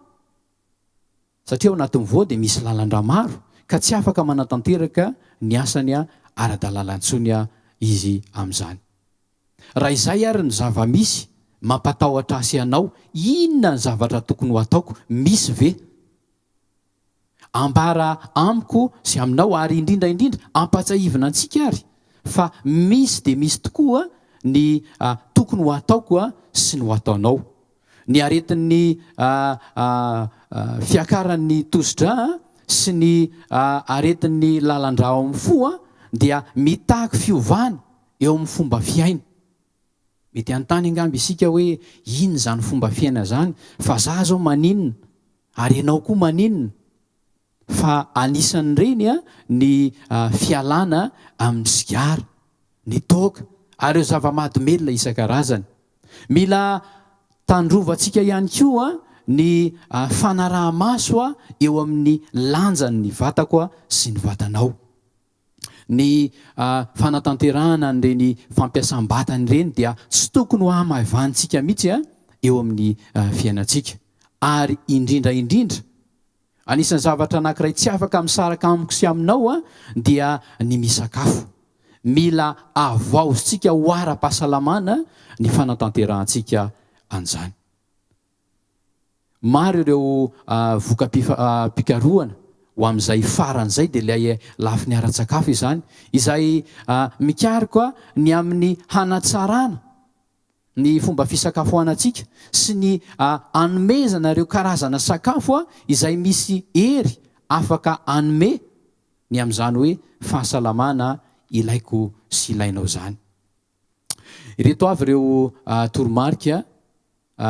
Speaker 3: Satria ao anatin'ny voa dia misy lalan-drà maro ka tsy afaka manatanteraka ny asany ara-dalàna intsony izy amin'izany. Raha izay ary ny zava-misy mampatahotra ahy sy anao, inona ny zavatra tokony ho ataoko? Misy ve? Ambara amiko sy aminao ary indrindra indrindra ampatsahivina antsika ary fa misy dia misy tokoa ny tokony ho ataoko sy ny ho ataonao. Ny aretin'ny fiakaran'ny tosi-drà sy ny aretin'ny lalan-drà ao amin'ny fo dia mitaky fiovana eo amin'ny fomba fiaina. Mety hanontany angamba isika hoe inona izany fomba fiaina izany fa za zao maninona ary ianao koa maninona? Fa anisan'ireny ny fialana amin'ny sigara, ny toaka ary ireo zava-mahadomelina isan-karazany. Mila tandrovantsika ihany koa ny fanaraha-maso eo amin'ny lanjan'ny vatako sy ny vatanao. Ny fanatanterahana an'ireny fampiasam-batana ireny dia tsy tokony ho hamaivanintsika mihitsy eo amin'ny fiainantsika. Ary indrindra indrindra, anisan'ny zavatra anankiray tsy afaka misaraka amiko sy aminao dia ny misakafo. Mila havaozintsika ho ara-pahasalamana ny fanatanterahantsika an'izany. Maro ireo voka-pikarohana ho amin'izay farany izay dia ilay lafiny ara-tsakafo izany, izay mikaroka ny amin'ny hanatsarana ny fomba fisakafoanantsika sy ny hanomezana ireo karazana sakafo izay misy hery afaka hanome ny amin'izany hoe fahasalamana ilaiko sy ilainao izany. Ireto avy ireo toromarika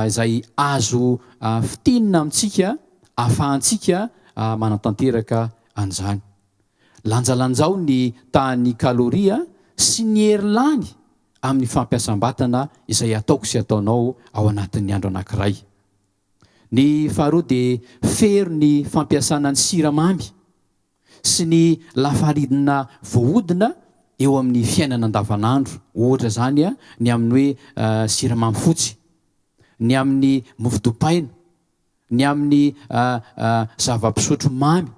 Speaker 3: izay azo fintinina amintsika ahafahantsika manatanteraka an'izany. Lanjalanjao ny tahan'ny kaloria sy ny hery lany amin'ny fampiasam-batana izay ataoko sy ataonao ao anatin'ny andro anankiray. Ny faharoa dia fero ny fampiasana ny siramamy sy ny lafarinina voahodina eo amin'ny fiainana andavanandro, ohatra izany ny amin'ny hoe siramamy fotsy, ny amin'ny mofo dipaina, ny amin'ny zava-pisotro mamy,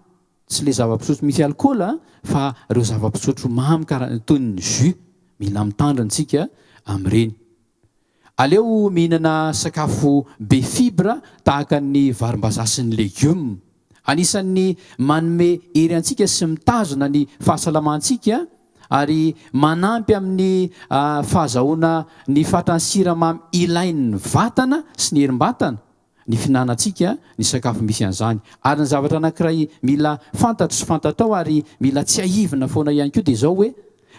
Speaker 3: tsy ilay zava-pisotro misy alikaola fa ireo zava-pisotro mamy karaha toy ny jus, mila mitandrina isika amin'ireny. Aleo mihinana sakafo be fibra tahaka ny varimbazaha sy ny legioma. Anisan'ny manome hery antsika sy mitazona ny fahasalamantsika ary manampy amin'ny fahazahoana ny fatran'ny siramamy ilain'ny vatana sy ny herim-batana ny fihinanantsika ny sakafo misy an'izany. Ary ny zavatra anankiray mila fantatro sy fantatrao ary mila tsiahivina foana ihany koa dia izao hoe,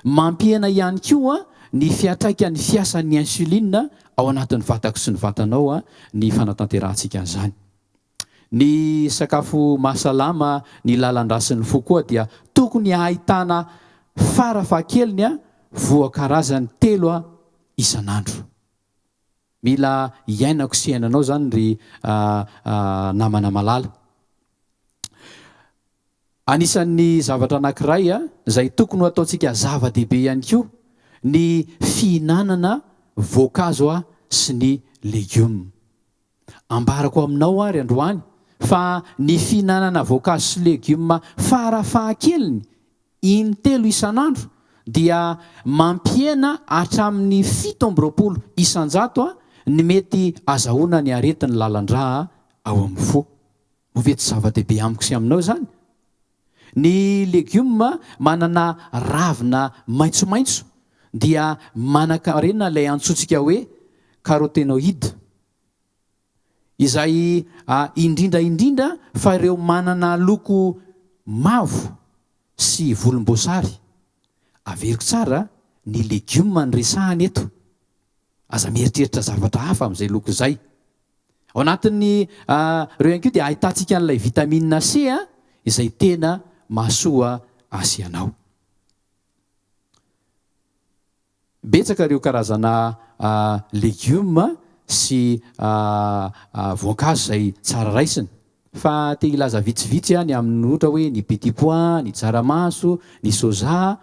Speaker 3: mampihena ihany koa ny fiantraikan'ny fiasan'ny insuline ao anatin'ny vatako sy ny vatanao ny fanatanterahantsika an'izany. Ny sakafo mahasalama ny lalan-drà sy ny fo koa dia tokony ahitana fara fahakeliny voa karazany telo isan'andro. Mila iainako sy iainanao zany ry namana malala. Anisan'ny zavatra anankiray izay tokony ho ataontsika zava-dehibe ihany koa ny fihinanana voankazo sy ny legioma. Ambarako aminao ary androany fa ny fihinanana voankazo sy legioma farafahakeliny Intelo isan'andro dia mampihena hatramin'ny 27% ny mety azahoana ny aretin'ny lalan-drà ao amin'ny fo. Moa ve tsy zava-dehibe amiko sy aminao izany? Ny legioma manana ravina maitsomaitso dia manankarena ilay antsointsika hoe carotenoïdes. Izay indrindra indrindra fa ireo manana loko mavo sy volomboasary. Averiko tsara, ny legioma no resahana eto. Aza mieritreritra zavatra hafa amin'izay loko izay. Ao anatin'ny ireo ihany koa dia ahitantsika an'ilay vitamine C. izay tena mahasoa ahy sy anao. Betsaka ireo karazana legioma sy voankazo izay tsara raisina. Fa te hilaza vitsivitsy aho ny amin'ny ohatra hoe ny petit pois, ny tsaramaso, ny soja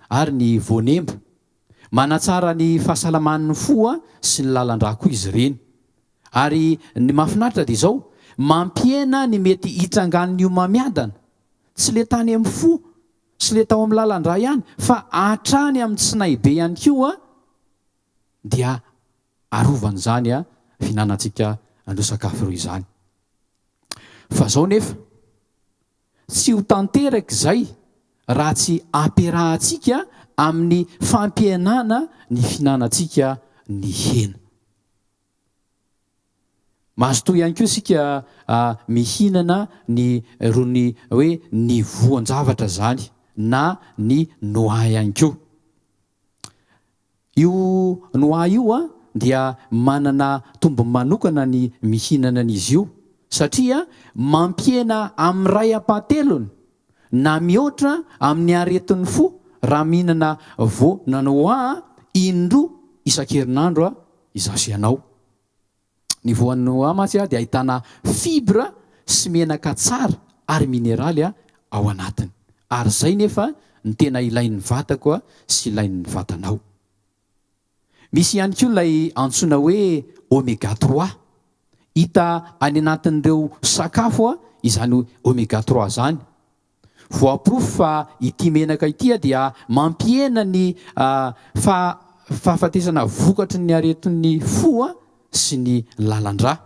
Speaker 3: ary ny voanemba. Manatsara ny fahasalaman'ny fo sy ny lalan-drà koa izy ireny. Ary ny mahafinaritra dia izao, mampihena ny mety hitrangan'ny homamiadana. Tsy le tany amin'ny fo sy le tao amin'ny lalan-drà ihany fa hatrany amin'ny tsinay be ihany koa dia arovan'izany fihinanantsika an'ireo sakafo ireo izany. Fa izao nefa, tsy ho tanteraka izay raha tsy ampiarahantsika amin'ny fampihenana ny fihinanantsika ny hena. Mazotoa ihany koa isika mihinana ny rony hoe ny voan-javatra izany na ny noix ihany koa. Io noix io dia manana tombony manokana ny mihinana an'izy io satria mampihena amin'ny iray ampahatelony na mihoatra amin'ny aretin'ny fo raha mihinana voana noix indroa isan-kerinandro izaho sy ianao. Ny voan'ny noix mantsy dia ahitana fibre sy menaka tsara ary mineraly ao anatiny. Ary izay nefa no tena ilain'ny vatako sy ilain'ny vatanao. Misy ihany koa ilay antsoina hoe omega trois. Hita any anatin'ireo sakafo izany omega trois izany. Voaporofo fa ity menaka ity dia mampihena ny fahafatesana vokatry ny aretin'ny fo sy ny lalan-drà.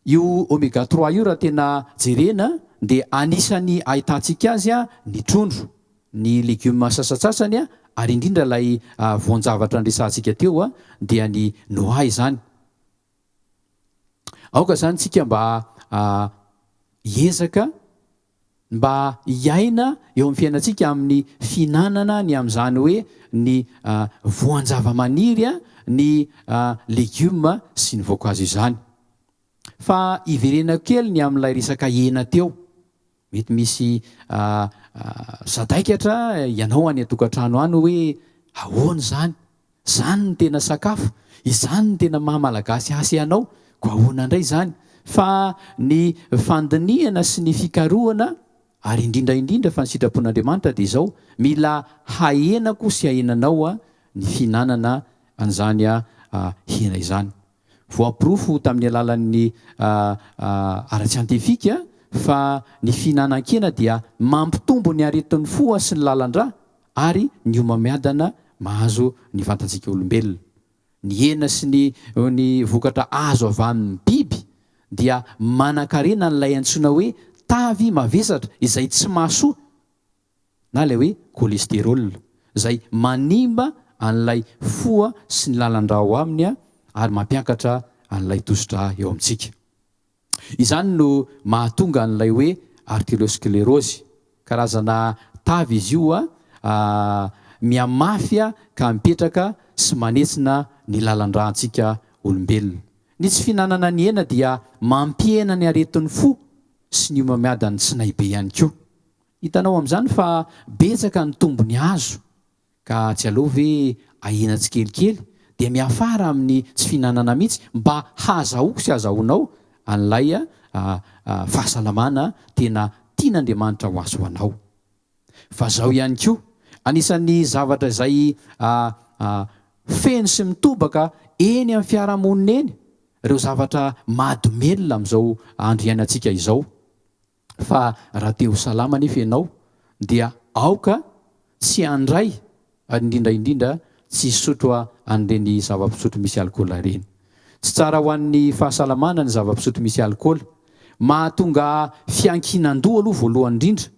Speaker 3: Io omega trois io raha tena jerena dia anisan'ny ahitantsika azy ny trondro, ny legioma sasantsasany ary indrindra ilay voan-javatra niresahantsika teo dia ny noix izany. Aoka izany tsika mba hiezaka mba hiaina eo amin'ny fiainantsika amin'ny fihinanana ny amin'izany hoe ny voan-javamaniry, ny legioma sy ny voankazo izany. Fa hiverenako kely ny amin'ilay resaka hena teo. Mety misy sadaikatra ianao any an-tokantrano any hoe ahoana izany? Izany no tena sakafo, izany no tena maha Malagasy ahy sy anao, koa ahoana indray izany? Fa ny fandinihana sy ny fikarohana ary indrindra indrindra fa ny sitrapon'Andriamanitra dia izao, mila hahenako sy hahenanao ny fihinanana an'izany hena izany. Voaporofo tamin'ny alalan'ny ara-tsiantifika fa ny fihinanan-kena dia mampitombo ny aretin'ny fo sy ny lalan-drà ary ny homamiadana mahazo ny vatantsika olombelona. Ny hena sy ny ny vokatra azo avy amin'ny biby dia manankarena an'ilay antsoina hoe tavy mavesatra izay tsy mahasoa na ilay hoe cholestérol izay manimba an'ilay foa sy ny lalan-drà ao aminy ary mampiakatra an'ilay tosi-drà eo amintsika. Izany no mahatonga an'ilay hoe arteriosclerose. Karazana tavy izy io mihamafy ka mipetraka sy manetsina ny lalan-drà antsika olombelona. Ny tsy fihinanana ny hena dia mampihena ny aretin'ny fo sy ny homamiadan'ny tsinay be ihany koa. Hitanao amin'izany fa betsaka ny tombony azo ka tsy aleo ve ahena tsikelikely dia miafara amin'ny tsy fihinanana mihitsy mba hahazahoako sy hahazahoanao an'ilay fahasalamana tena tian'Andriamanitra ho azy ho anao. Fa zao ihany koa, anisan'ny zavatra izay feno sy mitobaka eny amin'ny fiarahamonina eny ireo zavatra mahadomelina amin'izao andro iainantsika izao. Fa raha te ho salama anefa ianao dia aoka tsy handray ary indrindra indrindra tsy hisotro an'ireny zava-pisotro misy alikaola ireny. Tsy tsara ho an'ny fahasalamana ny zava-pisotro misy alikaola. Mahatonga fiankinan-doha aloha voalohany indrindra.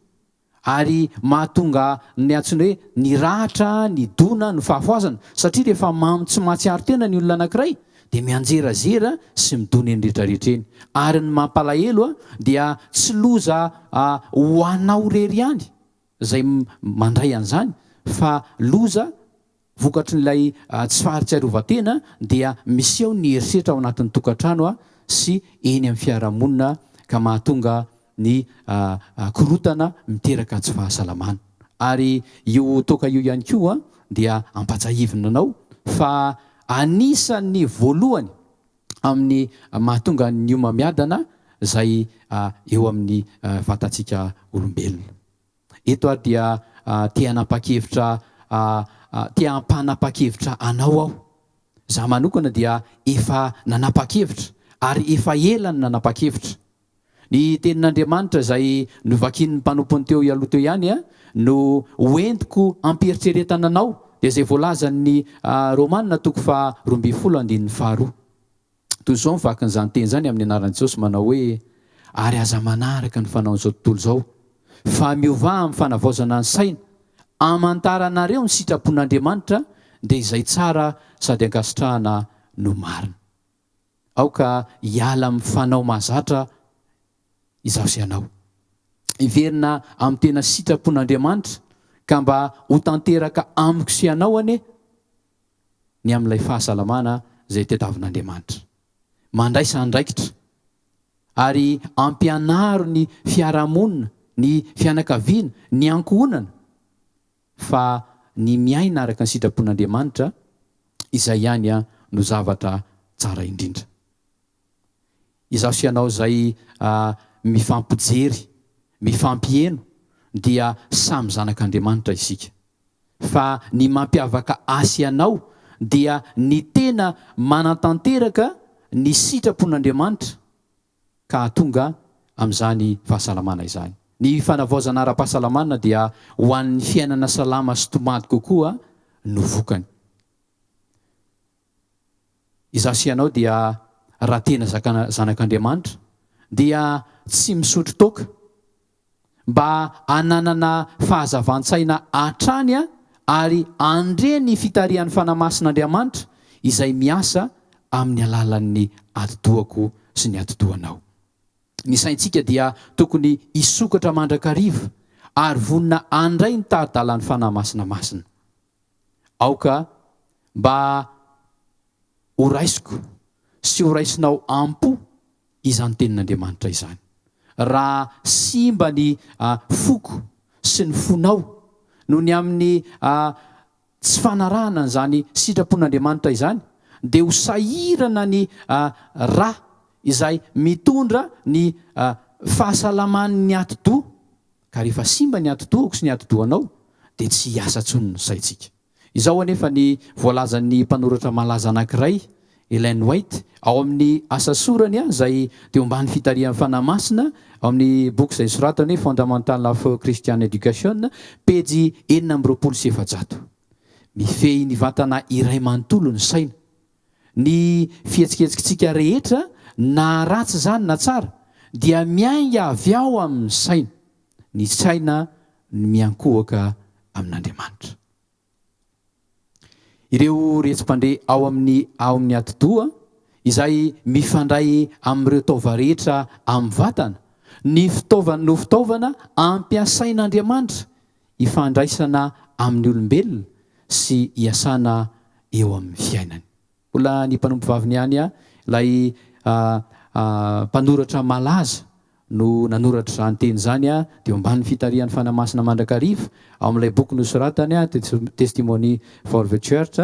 Speaker 3: Ary mahatonga ny antsoina hoe ny ratra, ny dona, ny fahafoazana, satria rehefa mamo tsy mahatsiaro tena ny olona anankiray dia mianjerazera sy midona eny rehetrarehetra eny. Ary ny mampalahelo dia tsy loza ho anao irery ihany izay mandray an'izany fa loza Vokatrin'ilay tsy fahatsiarovan-tena dia miseho ny herisetra ao anatin'ny tokantrano sy eny amin'ny fiarahamonina ka mahatonga ny korontana miteraka tsy fahasalamana. Ary io toaka io ihany koa dia ampatsahivina anao fa anisan'ny voalohany amin'ny mahatonga ny homamiadana izay eo amin'ny vatantsika olombelona. Eto aho dia te hanapa-kevitra te hampanapa-kevitra anao aho. Izaho manokana dia efa nanapa-kevitra ary efa ela no nanapa-kevitra. Ny tenin'Andriamanitra izay novakian'ny mpanompony teo aloha teo ihany no hoentiko hampieritreretana anao dia izay voalazan'ny Romana toko faha 12 andininy faharoa. Toy izao ny vakin'izany teny izany amin'ny anaran'i Jesosy manao hoe, Ary aza manaraka ny fanaon'izao tontolo izao, fa miovà amin'ny fanavaozana ny saina, hamantaranareo ny sitrapon'Andriamanitra, dia izay tsara sady ankasitrahana no marina. Aoka hiala amin'ny fanao mahazatra izaho sy ianao. Hiverina amin'ny tena sitrapon'Andriamanitra, ka mba ho tanteraka amiko sy ianao anie ny amin'ilay fahasalamana izay tediavin'Andriamanitra. Mandraisa andraikitra ary ampianaro ny fiarahamonina, ny fianakaviana, ny ankohonana fa ny miaina araka ny sitrapon'Andriamanitra izay ihany no zavatra tsara indrindra. Izaho sy ianao izay mifampijery, mifampiheno dia samy zanak'Andriamanitra isika. Fa ny mampiavaka ahy sy ianao dia ny tena manatanteraka ny sitrapon'Andriamanitra ka hahatonga amin'izany fahasalamana izany. Ny fanavaozana ara-pahasalamana dia ho an'ny fiainana salama sy tomady kokoa no vokany. Izaho sy ianao dia raha tena zanak'Andriamanitra dia tsy misotro toaka mba hananana fahazavan-tsaina hatrany ary handre ny fitarihan'ny Fanahy Masin'Andriamanitra izay miasa amin'ny alalan'ny atidohako sy ny atidohanao. Ny saintsika dia tokony hisokatra mandrakariva ary vonona handray ny tari-dalan'ny Fanahy Masina Masina. Aoka mba horaisiko sy horaisinao am-po izany tenin'Andriamanitra izany. Raha simba ny foko sy ny fonao noho ny amin'ny tsy fanarahana an'izany sitrapon'Andriamanitra izany, dia ho sahirana ny ra izay mitondra ny fahasalaman'ny atidoha. Ka rehefa simba ny atidohako sy ny atidohanao, dia tsy hiasa intsony ny saintsika. Izao anefa ny voalazan'ny mpanoratra malaza anankiray, Ellen White, ao amin'ny asa sorany izay teo ambany fitarihan'ny Fanahy Masina, ao amin'ny boky izay soratany hoe Fundamental of Christian Education, pejy 426. Mifehy ny vatana iray manontolo ny saina. Ny fihetsiketsikitsika rehetra, na ratsy izany na tsara, dia miainga avy ao amin'ny saina. Ny saina no miankohoka amin'Andriamanitra. Ireo retsi-mpandre ao amin'ny ao amin'ny atidoha, izay mifandray amin'ireo taova rehetra amin'ny vatana, ny fitaovana no fitaovana ampiasain'Andriamanitra hifandraisana amin'ny olombelona sy hiasana eo amin'ny fiainany. Mbola ny mpanompovaviny ihany ilay mpanoratra malaza no nanoratra izany teny izany teo ambanin'ny fitarihan'ny Fanahy Masina mandrakariva ao amin'ilay boky nosoratany Testimony for the Church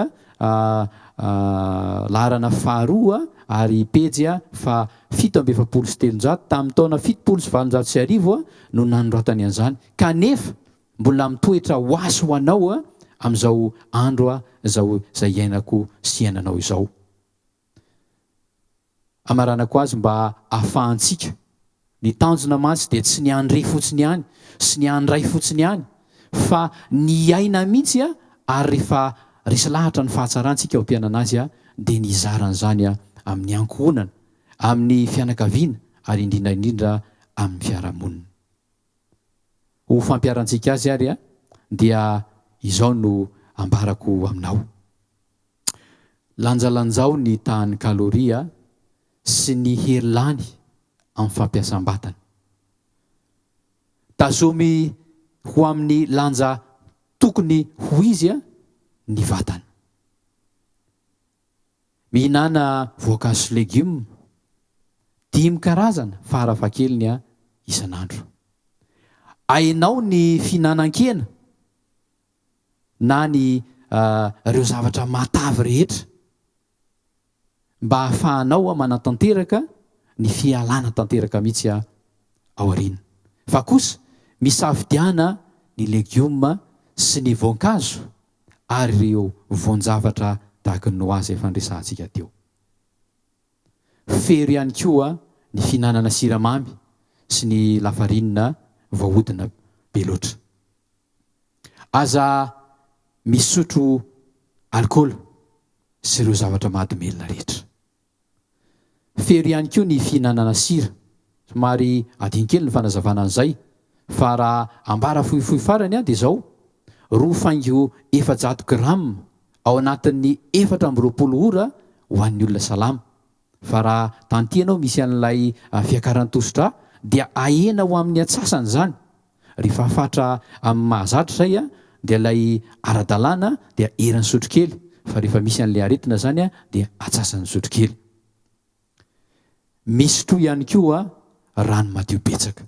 Speaker 3: laharana faharoa ary pejy faha 347 tamin'ny taona 1870 no nanoratany an'izany kanefa mbola mitoetra ho ahy sy ho anao amin'izao andro izao izay iainako sy iainanao izao. Hamaranako azy mba hahafahantsika. Ny tanjona mantsy dia tsy ny handre fotsiny ihany sy ny handray fotsiny ihany fa ny hiaina mihitsy ary rehefa resy lahatra ny fahatsarantsika ao am-piainana azy dia ny hizara an'izany amin'ny ankohonana, amin'ny fianakaviana ary indrindra indrindra amin'ny fiarahamonina. Ho fampiharantsika azy ary dia izao no ambarako aminao. Lanjalanjao ny tahan'ny kaloria sy ny hery lany amin'ny fampiasam-batana. Tazomy ho amin'ny lanja tokony ho izy ny vatana. Mihinàna voankazo sy legioma, dimy karazana fara fahakeliny. isan'andro. Ahenao ny fihinanan-kena na ny ireo zavatra matavy rehetra mba hahafahanao manatanteraka ny fialana tanteraka mihitsy aoriana. Fa kosa misafidiana ny legioma sy ny voankazo ary ireo voan-javatra tahaka ny noix izay efa niresahantsika teo. Fero ihany koa ny fihinanana siramamy sy ny lafarinina voahodina be loatra. Aza misotro alikaola sy ireo zavatra mahadomelina rehetra. Fero ihany koa ny fihinanana sira. Somary adino kely ny fanazavana an'izay fa raha ambara fohifohy farany dia izao, 2 faingo 400 grama ao anatin'ny 24 ora ho an'ny olona salama. Fa raha tanty ianao misy an'ilay fiakaran'ny tosidra dia ahena ho amin'ny antsasany izany. Rehefa fatra amin'ny mahazatra izay dia ilay ara-dalàna dia eran'ny sotrokely fa rehefa misy an'ilay aretina izany dia atsasan'ny sotrokely. Misotroa ihany koa rano madio betsaka.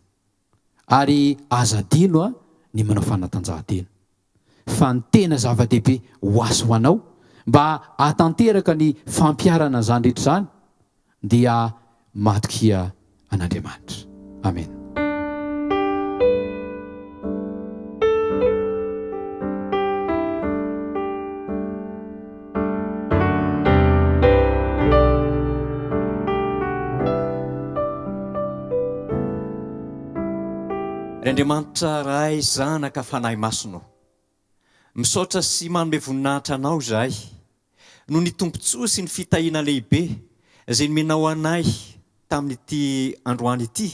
Speaker 3: Ary aza adino ny manao fanatanjahantena. Fa ny tena zava-dehibe ho ahy sy ho anao mba hahatanteraka ny fampiharana an'izany rehetra izany dia matokia an'Andriamanitra. Amena.
Speaker 5: Ry Andriamanitra Ray, Zanaka, Fanahy Masina ô! Misaotra sy manome voninahitra Anao izahay noho ny tombontsoa sy ny fitahiana lehibe izay nomenao anay tamin'ity androany ity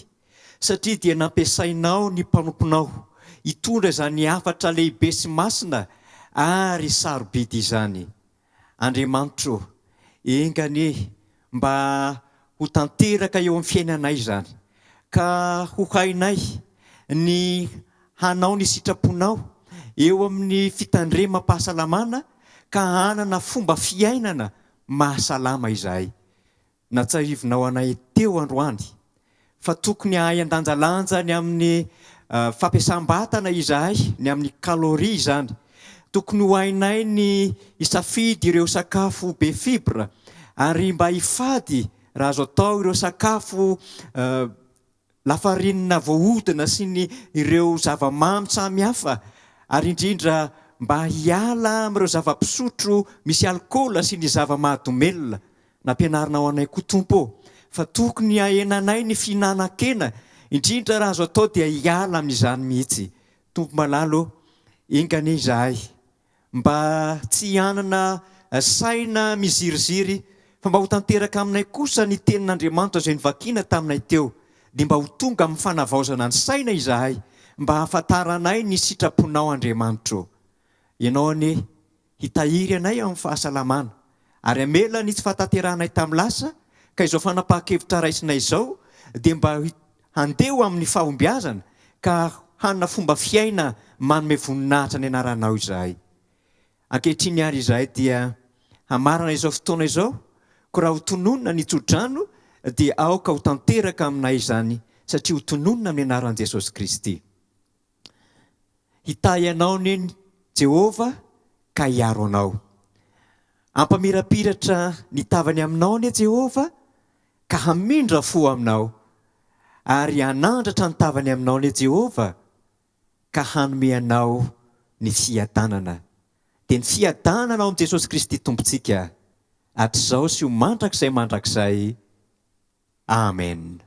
Speaker 5: satria dia nampiasainao ny mpanomponao hitondra izany hafatra lehibe sy masina ary sarobidy izany. Andriamanitro ô, enga anie mba ho tanteraka eo amin'ny fiainanay izany, ka ho hainay ny hanao ny sitraponao eo amin'ny fitandremam-pahasalamana ka hanana fomba fiainana mahasalama izahay. Natsahivinao anay teo androany fa tokony hahay handanjalanja ny amin'ny fampiasam-batana izahay, ny amin'ny calories izany. Tokony ho hainay ny hisafidy ireo sakafo be fibres ary mba hifady raha azo atao ireo sakafo lafarinina voahodina sy ny ireo zava-mamy samihafa ary indrindra mba hiala amin'ireo zava-pisotro misy alikaola sy ny zava-mahadomelina. Nampianarinao anay koa Tompo ô, fa tokony hahenanay ny fihinanan-kena, indrindra raha azo atao dia hiala amin'izany mihitsy. Tompo malala ô, enga anie izahay mba tsy hanana saina miziriziry fa mba ho tanteraka aminay kosa ny tenin'Andriamanitra izay novakiana taminay teo, dia mba ho tonga amin'ny fanavaozana ny saina izahay mba hahafantaranay ny sitraponao Andriamanitro. Ianao anie hitahiry anay amin'ny fahasalamana ary hamela ny tsy fahatanterahanay tamin'ny lasa ka izao fanapahan-kevitra raisinay izao dia mba handeha ho amin'ny fahombiazana ka hanana fomba fiaina manome voninahitra ny anaranao izahay. Ankehitriny àry izahay dia hamarana izao fotoana izao, koa raha ho tononina ny tsodrano dia aoka ho tanteraka aminay izany satria ho tononina amin'ny anaran'i Jesosy Kristy. Hitahy anao anie Jehovah ka hiaro anao. Hampamirapiratra ny tavany aminao anie Jehovah ka hamindra fo aminao, ary hanandratra ny tavany aminao anie Jehovah ka hanome anao ny fiadanana. Dia ny fiadanana ao amin'i Jesosy Kristy Tompontsika, hatrizao sy ho mandrakizay mandrakizay. Amen.